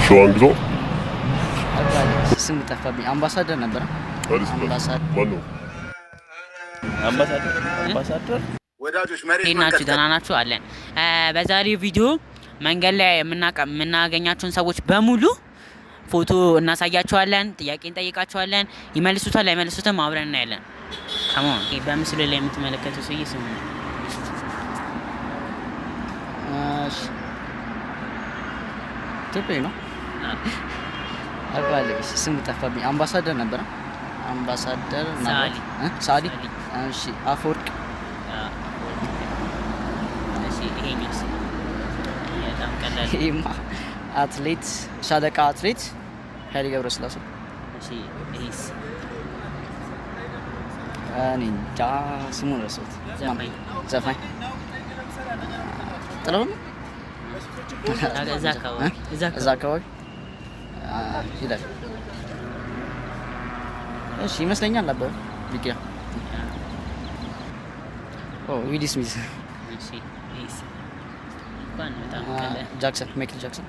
ሸዋንግዛው። ስም ጠፋብኝ። አምባሳደር ነበረ። አምባሳደር ማነው? አምባሳደር አምባሳደር። ወዳጆች፣ መሬት እንዴት ናችሁ? ደህና ናችሁ? አለን። በዛሬው ቪዲዮ መንገድ ላይ የምናገኛቸውን ሰዎች በሙሉ ፎቶ እናሳያቸዋለን፣ ጥያቄ እንጠይቃቸዋለን። ይመልሱታል አይመልሱትም አብረን እናያለን። Come on። በምስሉ ላይ የምትመለከተው ሰውዬ ስሙ ነው? እሺ፣ ኢትዮጵያዊ ነው። አውቀዋለሁ። ስሙ ጠፋብኝ። አምባሳደር ነበረ። አምባሳደር ሰዓሊ። እ? ሰዓሊ። እሺ፣ አፈወርቅ። እሺ፣ ይሄኛውስ? በጣም ቀላል። ይሄማ አትሌት፣ ሻለቃ አትሌት ኃይሌ ገብረስላሴ። እሺ፣ ይሄስ? እኔ እንጃ፣ ስሙን ረሳሁት። ዘፋኝ። ዘፋኝ ጥላሁን። እዛ አካባቢ፣ እዛ። እዛ አካባቢ ይላል። እሺ፣ ይመስለኛል አበበ ቢቂላ። ኦ፣ ዊል ስሚዝ። እሺ፣ ይሄስ? እንኳን በጣም ቀላል። ጃክሰን፣ ማይክል ጃክሰን።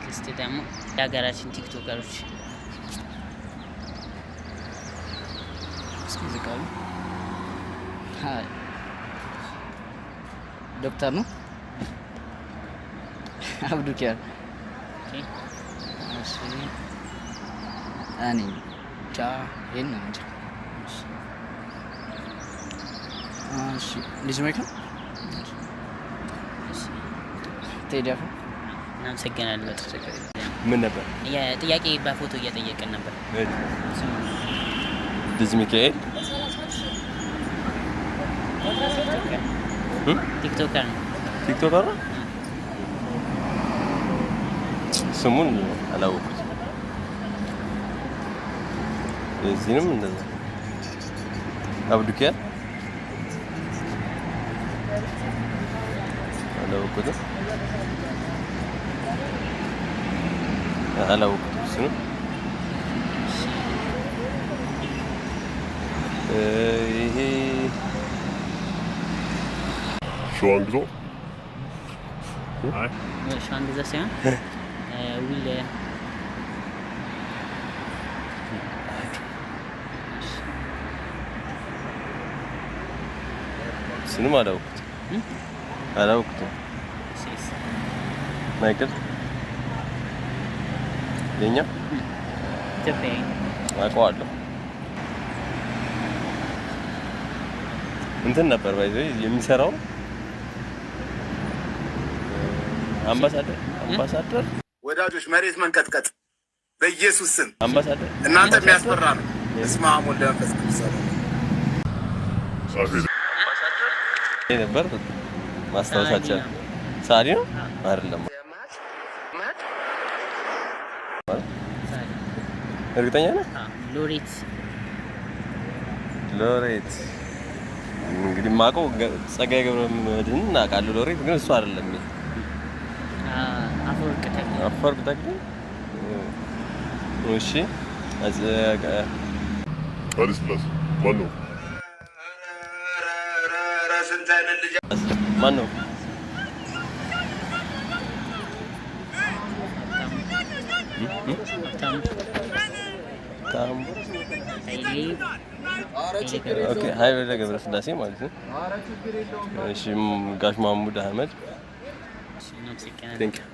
Next ደግሞ የሀገራችን ቲክቶከሮች። እስኪ ዝቅ አሉ። አይ፣ ዶክተር ነው፣ አብዱ ኪያር። Okay። እሺ፣ እኔ እንጃ፣ ይሄን ነው እንጃ። እሺ፣ ልጅ ማይክ ነው። እሺ። ቴዲ አፍሮ። እናመሰግናለን በጣም። ምን ነበር? የጥያቄ በፎቶ እየጠየቅን ነበር። ስሙ? ልጅ ሚካኤል። TikToker ነው። TikToker ነው። ስሙን አላወኩትም። የዚህንም እንደዛ አብዱኪያር አላወኩትም፣ አላወኩትም እሱንም። ይሄ ሸዋንግዛው። ሸዋንግዛ ሳይሆን ዊል። እሱንም አላወኩትም፣ አላወኩትም። ማይክል የኛ ኢትዮጵያዊ። አውቀዋለሁ። እንትን ነበር by the way የሚሰራው፣ አምባሳደር አምባሳደር። ወዳጆች፣ መሬት መንቀጥቀጥ በኢየሱስ ስም። አምባሳደር። እናንተ የሚያስፈራ ነው። በስመ አብ ወወልድ ወመንፈስ ቅዱስ። ይሄ ነበር ማስታወሳቸው። ሳሪ ነው አይደለም? እርግጠኛ ነህ? ሎሬት። ሎሬት እንግዲህ የማውቀው ጸጋዬ ገብረመድህን እናውቃለሁ። ሎሬት ግን እሱ አይደለም። አፈወርቅ ተክሌ። አፈወርቅ ተክሌ። እሺ። ኃይለ ሥላሴ ማን ነው? ስንት አይነት ልጅ! ማን ነው? ሀብታሙ። ታም ኃይሌ። Okay፣ ኃይለ ገብረስላሴ ማለት ነው። እሺ፣ ጋሽ ማህሙድ አህመድ። እናመሰግናለን። Thank you.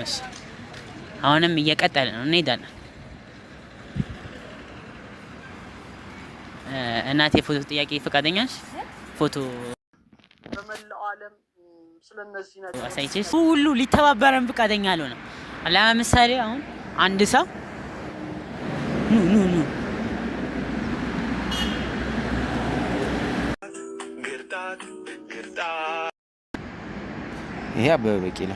እሺ፣ አሁንም እየቀጠለ ነው፣ እንሄዳለን። እናቴ፣ ፎቶ ጥያቄ ፈቃደኛ ነሽ? ፎቶ በመላው ዓለም ስለነዚህ ነገር አሳይቼሽ ሁሉ ሊተባበረን ፈቃደኛ አልሆነም። ለምሳሌ አሁን አንድ ሰው፣ ኑ ኑ ኑ። ግርጣት ግርጣት። ይሄ አበበ ቢቂላ፣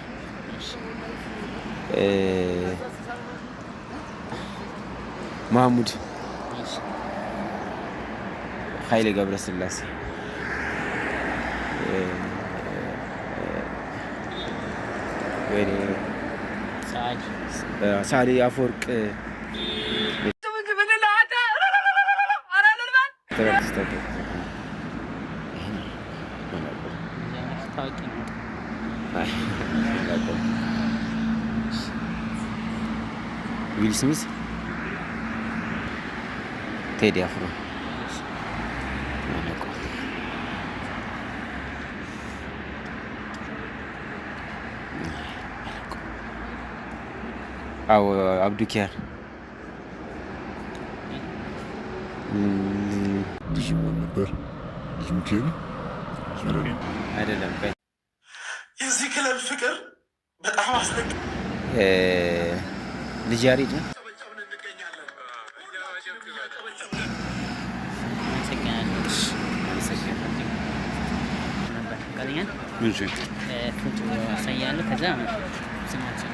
ማህሙድ፣ ኃይሌ ገብረስላሴ፣ ወይኔ። ሰዓሊ። ሰዓሊ አፈወርቅ። ታዋቂ ነው። ዊል ስሚዝ፣ ቴዲ አፍሮ። አላውቀውም። አዎ፣ አብዱኪያር። ልጅ ማን ነበር? ልጅ ሚካኤል አይደለም። አይደለም። ቆይ። የዚህ ክለብ ፍቅር በጣም አስደግ ልጅ ያሬድ ነው። አመሰግናለሁ። ነበር ፈቃደኛ ነህ? ፎቶ አሳያለሁ። ከዛ ስማቸው።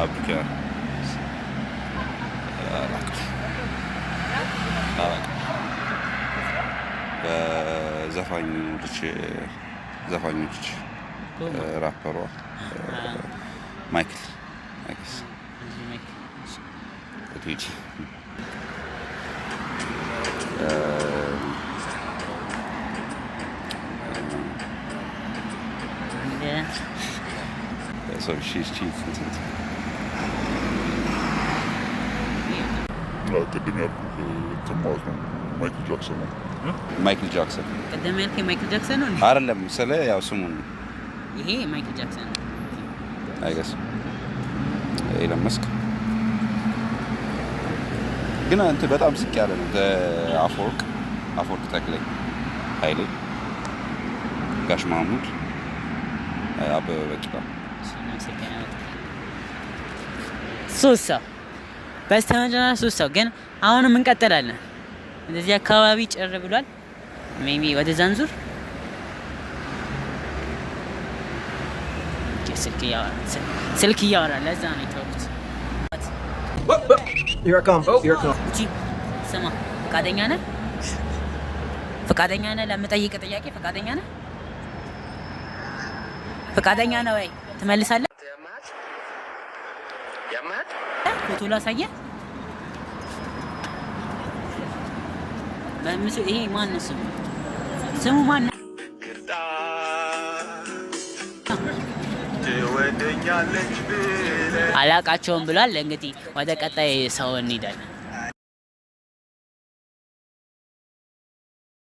አብዱኪያር አላውቅም። አላውቅም። በዘፋኙ ልጅ፣ ዘፋኙ ልጅ፣ ራፐሯ ማይክል I guess። ቴዲ። So she's cheating. ቅድም ያልኩህ እንትን ማለት ነው፣ ማይክል ጃክሰን ነው። ማይክል ጃክሰን። ቅድም ያልከኝ ማይክል ጃክሰን ነው እንዴ? አይደለም፣ ስለ ያው ስሙ ነው። ይሄ ማይክል ጃክሰን ነው። I guess ኤለን መስክ ግን እንትን በጣም ዝቅ ያለ ነው። አፈወርቅ፣ አፈወርቅ ተክሌ፣ ኃይሌ፣ ጋሽ ማህሙድ፣ አበበ ቢቂላ። ሶስት ሰው፣ በስተመጨረሻ ሶስት ሰው ግን አሁንም እንቀጥላለን። እንደዚህ አካባቢ ጭር ብሏል። Maybe ወደዛ እንዙር። Okay፣ ስልክ እያወራ ለዛ ነው የተውኩት። እቺ ስማ፣ ፈቃደኛ ነህ? ፈቃደኛ ነህ? ለምጠይቅ ጥያቄ ፈቃደኛ ነህ? ፈቃደኛ ነህ ወይ? ትመልሳለህ? ፎቶ ላሳየህ። በምስሉ ይሄ ማን ነው ስሙ? ስሙ ማን ነው? ትወደኛለች ብለህ አላቃቸውም ብሏል። እንግዲህ ወደ ቀጣይ ሰው እንሄዳለን።